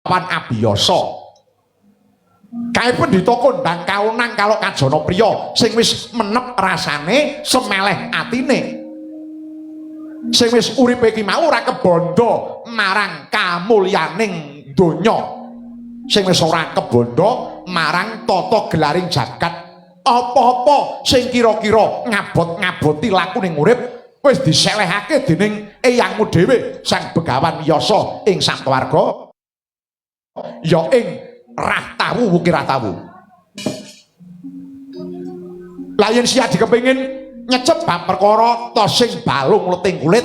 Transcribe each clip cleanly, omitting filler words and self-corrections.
Lawan abiyasa. Kae pendhita kondhang kaonang kalok kajana priya sing wis menep rasane, semeleh atine. Sing wis uripe iki mau ora kebandha marang kamulyaning donya. Sing wis ora kebandha marang tata gelaring jagat. Apa-apa sing kira-kira ngabot-ngaboti lakuning urip wis diselehake dening eyangmu dhewe Sang Begawan Yasa ing Saptawarga ya ing Rahtawu Wukir Rahtawu. Lah yen Siyadi kepengin nyecep bab perkara ta sing balung leting kulit,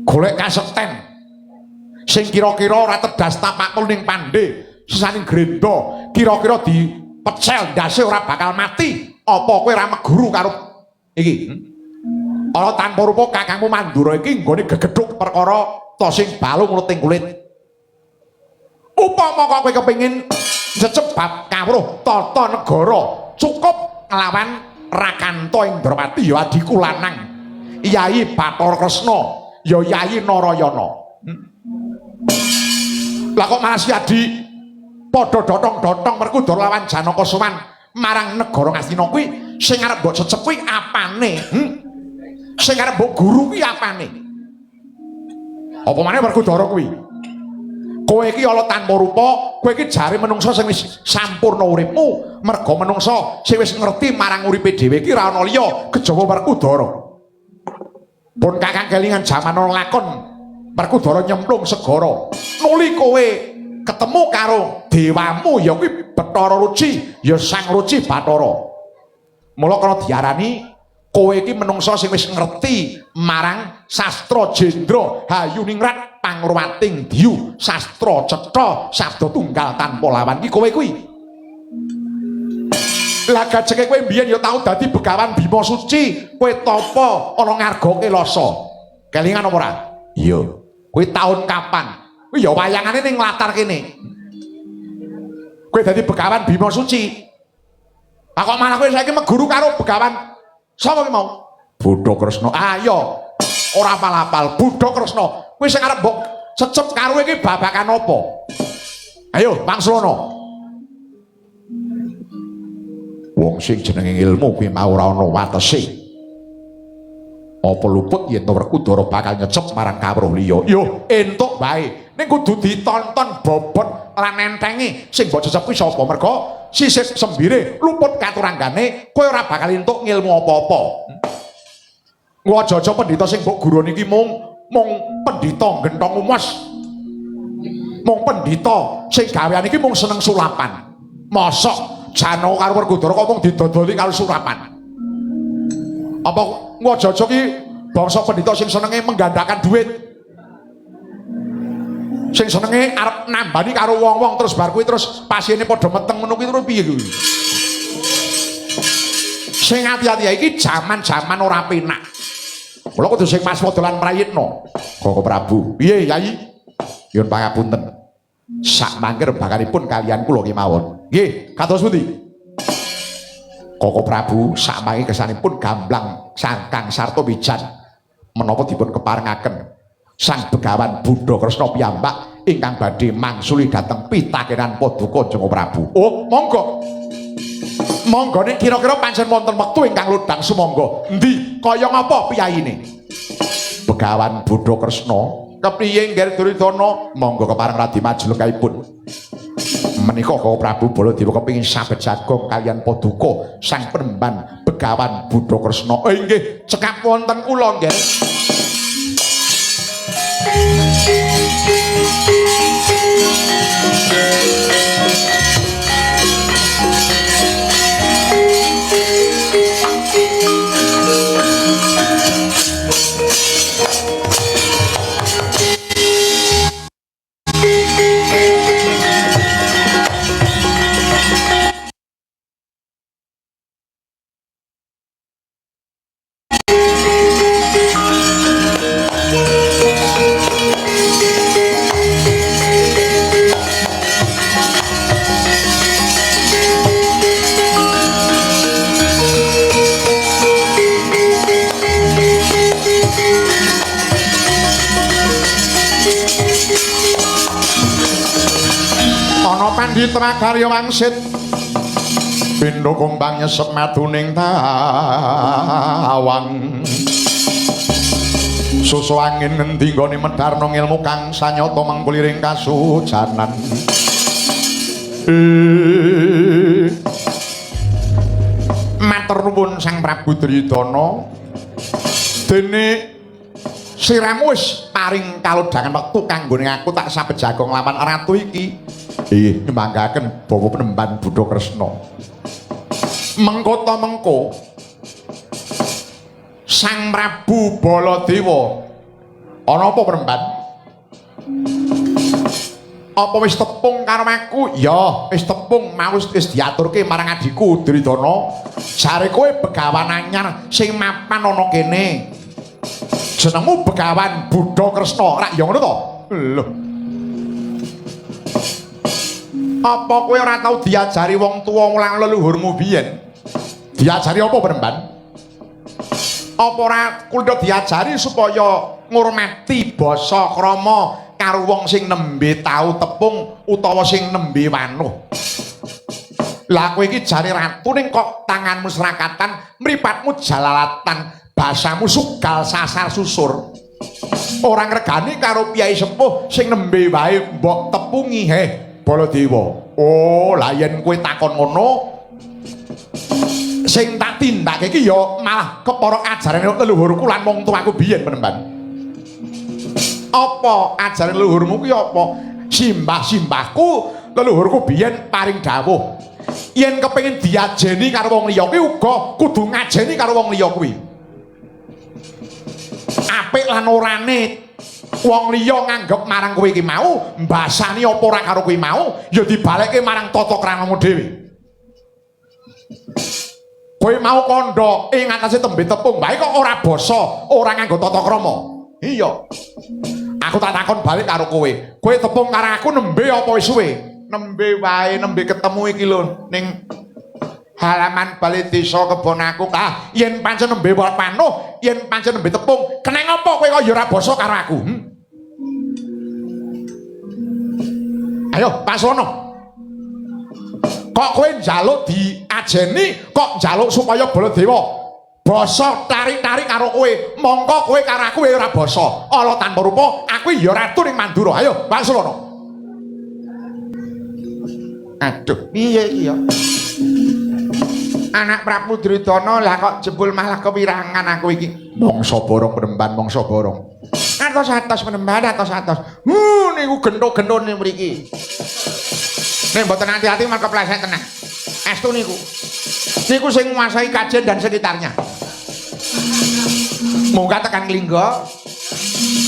golek kasekten sing kira-kira ora tedas tapak ning pandhe sesaning grenda, kira-kira dipecel ndase ora bakal mati, apa kowe ora meguru karo iki? Ana tanpa rupa kakangmu Mandura iki nggone gegedhuk perkara ta sing balung leting kulit. Upama kok kowe kepengin cecep bab kawruh tata negara, cukup nglawan Rakanta Indrawati ya adhiku lanang Yai Bathara Kresna ya Yai Narayana. Lah kok malah Siyadi padha dotong-dotong Werkudara lawan Janaka sowan marang negara Ngastina kuwi sing arep mbok cecep kuwi apane? Sing arep mbok guru kuwi apane? Apa maneh Werkudara kuwi? Kowe iki ala tanpa rupa, kowe iki jare menungsa sing wis sampurna uripmu, merga menungsa sing wis ngerti marang uripe dhewe iki ora ana liya kejaba Werkudara. Pun kakang kelingan jaman ana lakon Werkudara nyemplung segara. Nuli kowe ketemu karo dewamu ya kuwi Bathara Ruci, ya Sang Ruci Bathara. Mula kana diarani kowe iki menungsa sing wis ngerti marang sastra jendra hayuningrat pangruwating diyu sastra cetha sabda tunggal tanpa lawan iki kowe kuwi. Lah gajeke kowe mbiyen ya tau dadi Begawan Bima Suci, kowe tapa ana ngarga Kelasa. Kelingan apa ora? Iya. Kowe taun kapan? Kuwi ya wayangane ning latar kene. Kowe dadi Begawan Bima Suci. Lah kok malah kowe saiki meguru karo Begawan sapa ki mau? Buddha Kresna. Ayo. Ora apal-apal Buddha Kresna. Kowe sing arep mbok cecep karo iki babakan apa? Ayo, Wangsulana. Wong sing jenenge ilmu kuwi mau ora ana watese. Apa luput yen Werkudara bakal nyecep marang kawruh liya? Yo, entuk wae. Ning kudu ditonton bobot lan entenge sing mbok cecep kuwi sapa? Merga sisip sembire luput katuranggane, kowe ora bakal entuk ngilmu apa-apa. Aja-aja pendhita sing mbok guruni iki mung pendhita genthong umes. Mung pendhita sing gaweane iki mung seneng sulapan. Mosok Janaka karo Werkudara kok mung didodoli karo sulapan. Apa aja-aja ki bangsa pendhita sing senenge menggandakan duit. Sing senenge arep nambani karo wong-wong terus bar kuwi terus pasiene padha meteng ngono kuwi terus piye kuwi? Sing ati-ati iki jaman-jaman ora penak. Kula kudu sing waspada lan prayitna. Koko Prabu. Piye, Yai? Nyuwun pangapunten. Sak mangke rembaganipun kaliyan kula kemawon. Nggih, kados pundi? Koko Prabu sak mangke kesanipun gamblang sangkang sarta wijan menapa dipun keparengaken Sang Begawan Buddha Kresna piyambak ingkang badhe mangsuli dhateng pitakenan Paduka Joko Prabu. Oh, monggo. Monggo nek kira-kira pancen wonten wektu ingkang lodhang sumangga. Endi? Kaya ngapa piyayine? Begawan Buddha Kresna, kepriye nggih Duryudana? Monggo kepareng radi maju lengkahipun. Menika Koko Prabu Baladewa kepingin sabet jagong kaliyan paduka Sang Penemban Begawan Buddha Kresna. Oh inggih, cekap wonten kula nggih. Ana pandhita makarya wangsit pindha kumbang nyesep maduning tawang. Susu angin ngendi nggone medharna ngilmu kang sanyata mengkuliring kasujanan. Matur nuwun Sang Prabu Duryudana. Dene siramu wis paring kalodhangan wektu kanggo aku tak sabejaga nglawan ratu iki. Inggih, nyumanggaaken bawa penemban Buddha Kresna. Mengko ta mengko Sang Prabu Baladewa ana apa penemban? Apa wis tepung karo aku? Ya, wis tepung mau wis diaturke marang adhiku Duryudana. Jare kowe begawan anyar sing mapan ana kene. Jenengmu Begawan Buddha Kresna, rak ya ngono to? Lho. Apa kowe ora tau diajari wong tuwa lan leluhurmu biyen? Diajari apa penemban? Apa ora kulino diajari supaya ngurmati basa krama karo wong sing nembe tau tepung utawa sing nembe wanuh? Lah kowe iki jare ratu ning kok tanganmu serakatan, mripatmu jalalatan, basamu sugal sasar susur. Ora ngregani karo piyai sepuh sing nembe wae mbok tepungi, heh Baladewa. Oh, lah yen kowe takon ngono, sing tak tindakake iki ya malah kepara ajarane leluhurku lan wong tuaku biyen penemban. Apa ajaran leluhurmu kuwi apa? Simbah-simbahku leluhurku biyen paring dawuh. Yen kepengin diajeni karo wong liya kuwi uga kudu ngajeni karo wong liya kuwi. Apik lan orane wong liya nganggep marang kowe iki mau, mbasani apa ora karo kowe mau, ya dibalekke marang tata kramamu dhewe. Kowe mau kandha ing atase tembe tepung wae kok ora basa, ora nganggo tata krama. Iya. Aku tak takon balik karo kowe. Kowe tepung karo aku nembe apa wis suwe? Nembe wae, nembe ketemu iki lho ning halaman bale desa kebon aku. Ah, yen pancen nembe panuh, yen pancen nembe tepung, keneng apa kowe kok ya ora basa karo aku? Ayo, Pak Sono. Kok kowe njaluk diajeni, kok njaluk supaya Baladewa basa tarik-tarik karo kowe, mongko kowe karo aku ora basa. Ala tanpa rupa, aku ya ratu ning Mandura. Ayo, Pak Sulono. Aduh, piye iki ya? Anak Prabu Duryudana lah kok jebul malah kewirangan aku iki. Mongso borong penemban, mongso borong. Atos-atos penemban, atos-atos. Niku gento-gentone mriki. Nek mboten ati-ati malah kepleset tenan. Estu niku. Niku sing nguasai Kajen dan sekitarnya. Munggah tekan Klinggo,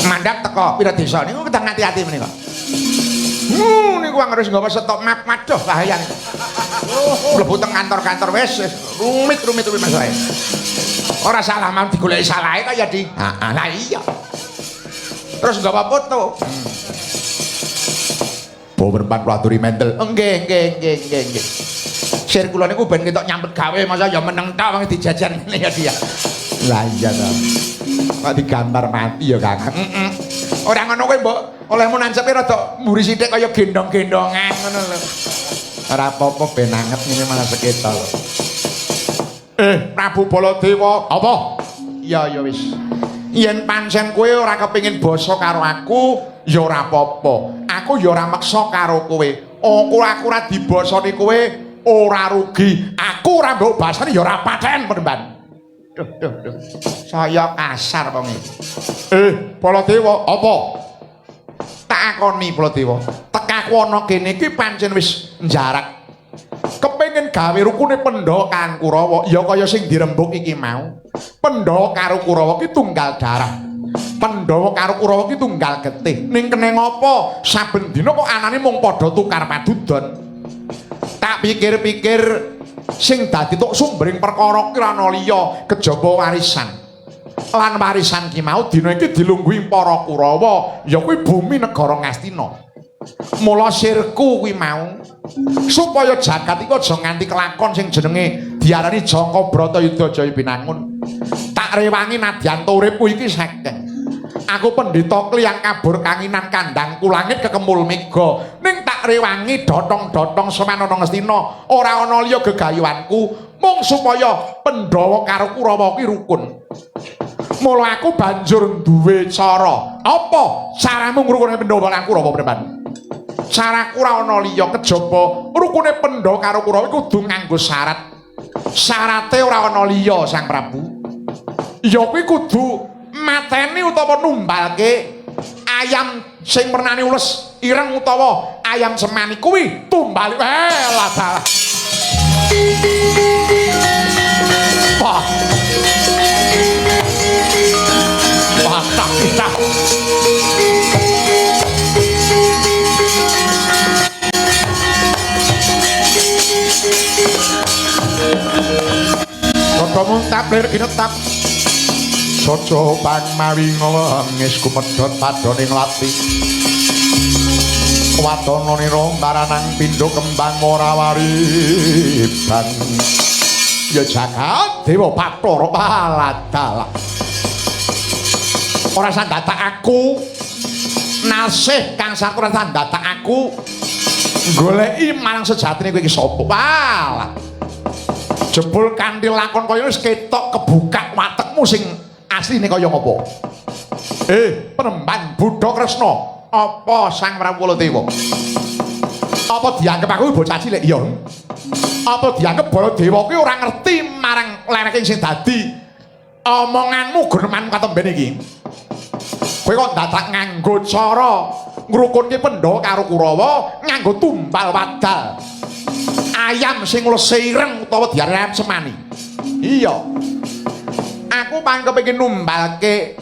mandap teko pira desa niku kedah ngati-ati menika. Niku anggere wis nggawa stok map, waduh bahaya niku. Mlebu teng kantor-kantor wis rumit-rumit rumit masalahe. Ora salah mau digoleki salahe kaya di. Heeh, lah iya. Terus nggawa foto. Bawa penemban kula aturi mendel. Nggih, nggih, nggih, nggih, nggih. Sir kula niku ben ketok nyambut gawe masa ya meneng tok wong dijajan ngene ya dia. Lah iya to. Kok digambar mati ya, Kakang. Heeh. Ora ngono kowe mbok olehmu nancepe rada mburi sithik kaya gendong-gendongan ngono lho. Ora apa-apa ben anget ngene malah seketol. Prabu Baladewa, apa? Ya ya wis. Yen pancen kowe ora kepengin basa karo aku, ya ora apa-apa. Aku ya ora meksa karo kowe. Aku ora dibasani kowe ora rugi. Aku ora mbok basani ya ora paten penemban. Duh duh duh. Saya kasar wong iki. Baladewa, apa? Tak akoni Baladewa. Tekaku ana kene iki pancen wis njarak. Kepengin gawe rukune Pandhawa kang Kurawa, ya kaya sing dirembuk iki mau. Pandhawa karo Kurawa ki tunggal darah. Pandhawa karo Kurawa ki tunggal getih. Ning keneng apa saben dina kok anane mung padha tukar padudon. Tak pikir-pikir sing dadi tok sumbering perkara ki ora ana liya kejaba warisan. Lan warisan ki mau dina iki dilungguhi para Kurawa, ya kuwi bumi negara Ngastina. Mula sirku kuwi mau supaya jagat iki aja nganti kelakon sing jenenge diarani Jangka Bratayuda Jaya Binangun. Tak rewangi nadyan uripku iki sekeng. Aku pendhita kliyang kabur kanginan kandhangku langit kekemul mega. Ning tak rewangi dotong-dotong semanono Ngastina, ora ana liya gegayuhanku mung supaya Pandhawa karo Kurawa kuwi rukun. Mula aku banjur duwe cara. Apa caramu ngrukune Pandhawa lan Kurawa, Preman? Caraku ora ana liya kejaba rukune Pandhawa karo Kurawa kudu nganggo syarat. Syarate ora ana liya, Sang Prabu. Ya kuwi kudu mateni utawa numbalke ayam sing wernane ules ireng utawa ayam semani kuwi tumbal. Lah salah. Wah. Wah, tak tak. Tata muntap lir kinetap. Saja pang mawi ngwengis kumedhot padane nglati. Wadana nira maranang pindha kembang ora wariban. Ya jagat dewa Bathara paladala. Ora sandatak aku nasih kang satura sandatak aku goleki marang sejatine kowe iki sapa. Walah. Jebul kanthi lakon kaya wis ketok kebuka watekmu sing asline kaya ngopo. Penemban Buddha Kresna, apa Sang Prabu Baladewa? Apa dianggep aku bocah cilik? Ya. Apa dianggep Baladewa kuwi ora ngerti marang lereke sing dadi omonganmu gremanmu katemben iki? Kowe kok dadak nganggo cara ngrukunke Pandhawa karo Kurawa nganggo tumbal wadal. Ayam sing ulese ireng utawa diarani ayam semani. Iya. Aku paling kepengin numbalke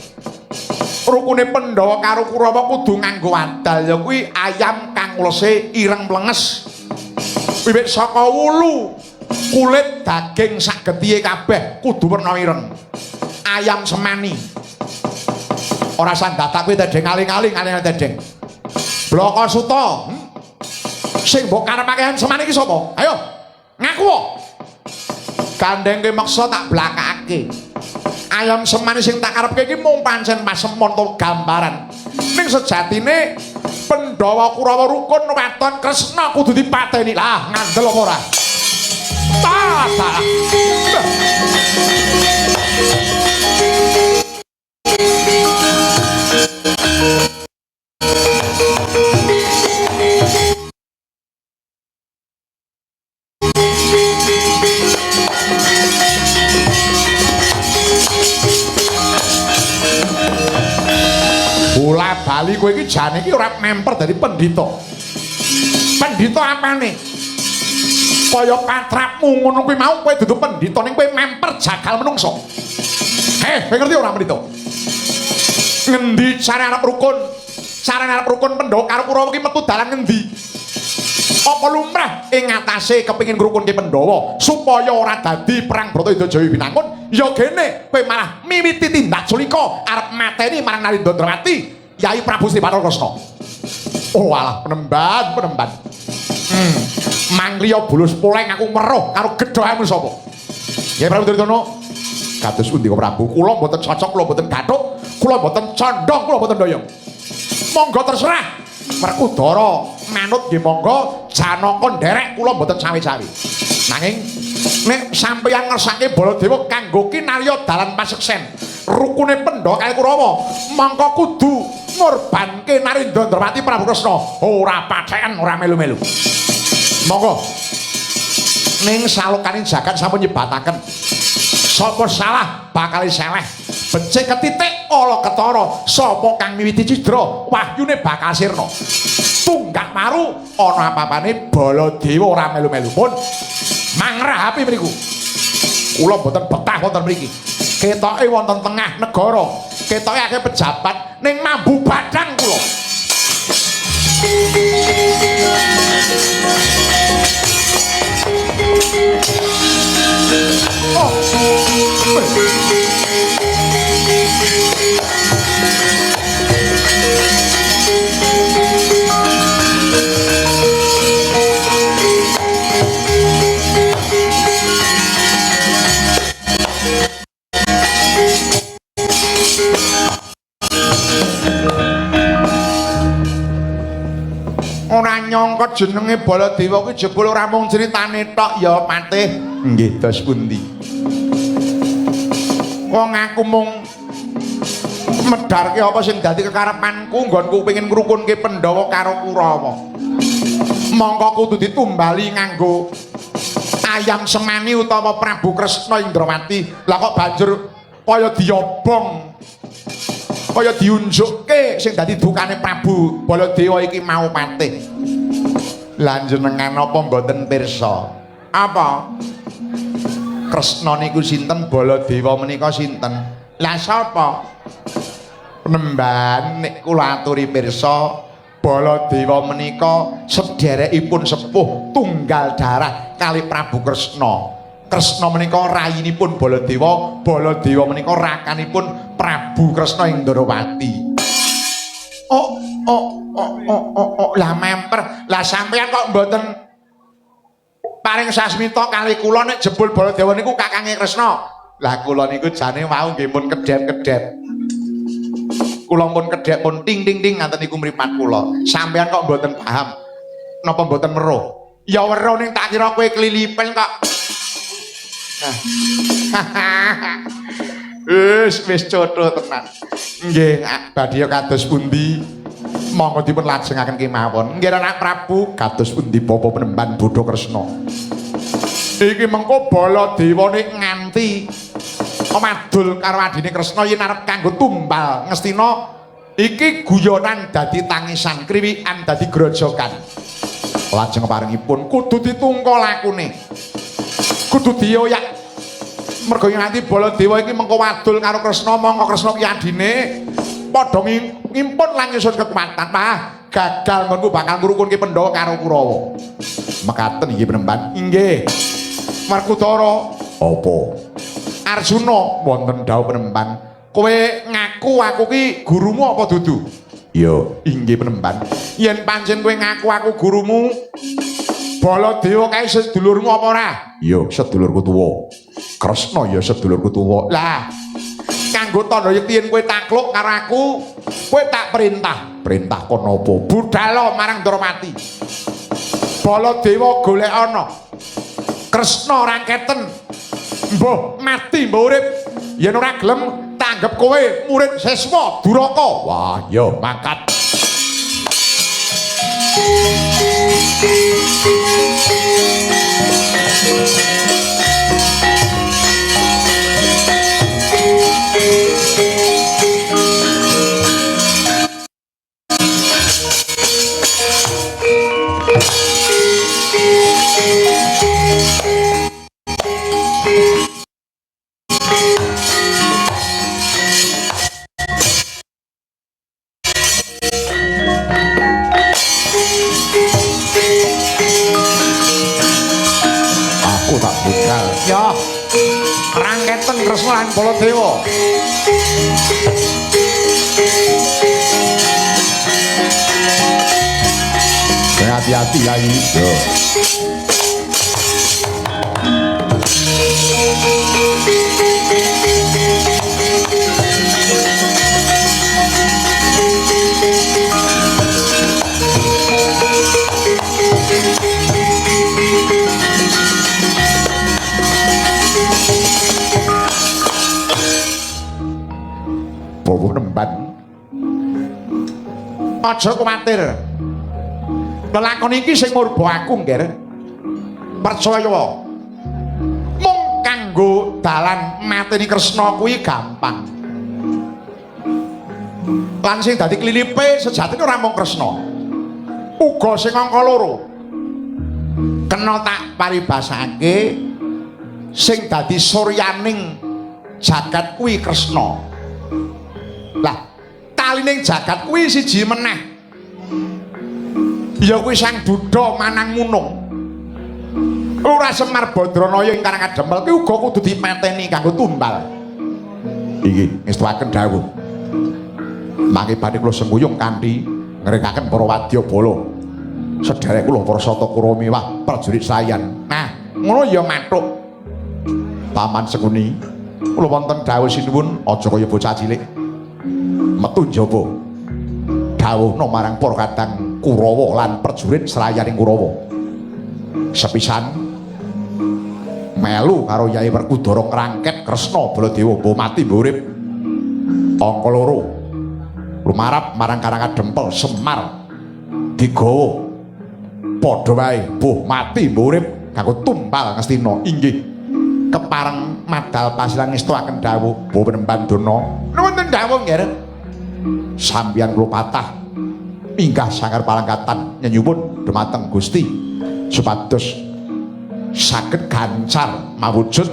rukune Pandhawa karo Kurawa kudu nganggo wadal ya kuwi ayam kang ulese ireng mlenges. Wiwit saka wulu, kulit, daging sak getihe kabeh kudu werna ireng. Ayam semani. Ora sandatak kuwi tedheng aling-aling aling tedheng. Bloko Suta. Sing mbok karepake ayam semani iki sapa? Ayo, ngaku. Gandeng kowe meksa tak blakake. Ayam semani sing tak karepke iki mung pancen pasemon to gambaran. Ning sejatine Pandhawa Kurawa rukun waton Kresna kudu dipateni. Lah, ngandel apa ora? Ta. Bola bali kowe iki jane iki ora memper dadi pendhita. Pendhita apane? Kaya patrapmu ngono kuwi mau kowe dudu pendhita ning kowe memper jagal menungso. Kowe ngerti ora pendhita? Ngendi carane arep rukun? Carane arep rukun Pandhawa karo Kurawa iki metu dalan ngendi? Apa lumrah ing ngatasé kepengin ngrukunke Pandhawa supaya ora dadi perang Bratayuda Jaya Winangun? Ya gene kowe malah miwiti tindak sulika arep mateni marang Narendra Ndrawati Yai Prabu Sri Bathara Kresna. Oh alah penemban. Mangliya bulus poleng aku meruh karo gedhohamu sapa? Yai Prabu Duryudana, kados pundi Prabu? Kula mboten cocok, kula mboten gathuk, kula mboten condong, kula mboten doyong. Monggo terserah. Werkudara manut nggih monggo, Janaka nderek kula mboten cawe-cawe. Nanging nek sampeyan ngersake Baladewa kanggo kinarya dalan paseksen rukune Pandhawa kali Kurawa, mongko kudu ngorbanke Narendra Ndrawati Prabu Kresna. Ora patheken, ora melu-melu. Monggo. Ning salokane jagat sampun nyebataken sapa salah bakal seleh. Becik ketitik ala ketara sapa kang miwiti cidra wahyune bakal sirna. Tunggak maru ana apa-apane Baladewa ora melu-melu pun mangrahapi mriku. Kula mboten betah wonten mriki. Ketoke wonten tengah negara, ketoke akeh pejabat ning mambu badang kula. Oh. jenenge Baladewa kuwi jebul ora mung critane tok ya, Patih. Nggih, dos pundi? Wong aku mung medharke apa sing dadi kekarepanku nggonku pengin ngrukunke Pandhawa karo Kurawa. Mongko kudu ditumbali nganggo ayam semani utawa Prabu Kresna Indrawati. Lah kok banjur kaya diobong, kaya diunjukke sing dadi dukane Prabu Baladewa iki mau, Patih. Lah jenengan apa mboten pirsa? Apa? Kresna niku sinten, Baladewa menika sinten? Lah sapa? Penemban nek kula aturi pirsa, Baladewa menika sederekipun sepuh tunggal darah kali Prabu Kresna. Kresna menika rayinipun Baladewa, Baladewa menika rakanipun Prabu Kresna Indrawati. Oh, oh, oh, oh, oh, oh, lah memper. Lah sampeyan kok mboten paring sasmita kali kula nek jebul Baladewa niku kakange Kresna? Lah kula niku jane wau nggih pun kedhep-kedhep. Kula pun kedhep pun ting ting ting ngaten niku mripat kula. Sampeyan kok mboten paham? Napa mboten weruh? Ya weruh, ning tak kira kowe klilipen kok. Wis wis cotho tenan. Nggih, badhe kados pundi? Monggo dipun lajengaken kemawon. Nggih, Anak Prabu, kados pundi Bapak Penemban Bodho Kresna? Iki mengko Baladewa nek nganti madul karo adine Kresna yen arep kanggo tumbal Ngastina iki guyonan dadi tangisan, kriwikan dadi grojogan. Lajeng paringipun kudu ditungko lakune. Kudu dioyak. Mergo yen nganti Baladewa iki mengko wadul karo Kresna, mongko Kresna ki adine padha ngimpun lan nyusun kekuatan. Wah, gagal nggonku bakal ngrukunke Pandhawa karo Kurawa. Mekaten inggih, Penemban. Inggih. Werkudara. Apa? Arjuna, wonten dawuh, Penemban. Kowe ngaku aku ki gurumu apa dudu? Ya, inggih, Penemban. Yen pancen kowe ngaku aku gurumu, Baladewa kae sedulurmu apa ora? Ya, sedulurku tuwa. Kresna ya sedulurku tuwa. Lah, kanggo tandha yekti yen kowe takluk karo aku, kowe tak perintah. Perintah kono apa? Budala marang Ndrawati. Baladewa golek ana. Kresna rangketen. Mbuh mati mbuh urip. Yen ora gelem tanggep kowe murid siswa Duraka. Wah, ya mangkat. Aku tak budal. Ya. Rangketen Kresna lan Baladewa. Hati-hati ya ini. Yo. Bawa nemban. Aja kuwatir. Lelakon iki sing murba aku, Ngger. Percaya. Mung kanggo dalan mateni Kresna kuwi gampang. Lan sing dadi klilipe sejatine ora mung Kresna. Uga sing angka loro. Kena tak paribasake sing dadi suryaning jagat kuwi Kresna. Lah, talining jagat kuwi siji meneh. Ya kuwi Sang Duda Manang Munung. Lurah Semar Badranaya ing Karang Kadempel kuwi uga kudu dipateni kanggo tumbal. Iki ngestuaken dawuh. Mangke badhe kula sengkuyung kanthi ngrekaken para wadyabala. Sedherek kula para sata Kurawa miwah prajurit sayan. Nah, ngono ya mathuk. Paman Sengkuni, kula wonten dawuh sinuwun, aja kaya bocah cilik. Metu njaba. Dawuhna marang para kadang Kurawa lan prajurit serayaning Kurawa. Sepisan melu karo Yai Werkudara ngrangket Kresna Baladewa mbok mati mbok urip. Angka loro lumarap marang Karangadempel Semar digawa padha wae mbuh mati mbuh urip kanggo tumbal Ngastina. Inggih kepareng madal pasilang ngestuaken dawuh Bapak Durna. Nuwun dawuh nggih. Sampeyan kula patah minggah sanggar palangkatan nyenyuwun dumateng Gusti supados saged gancar mawujud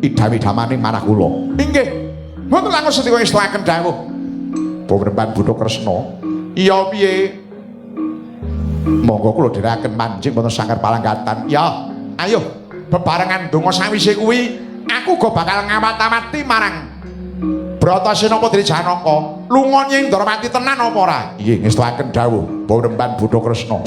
idam-idamaning manah kula. Inggih. Mboten langkung sedika ngestuaken dawuh. Bapak Buddha Kresna. Iya piye? Monggo kula dherekaken manjing wonten sanggar palangkatan. Ya, ayo bebarengan donga sawise kuwi aku uga bakal ngawat-awati marang Bratasena Putri Janaka. Lunga nying Ndrawati tenan apa ora? Nggih, ngestuaken dawuh Bapak Buddha Kresna.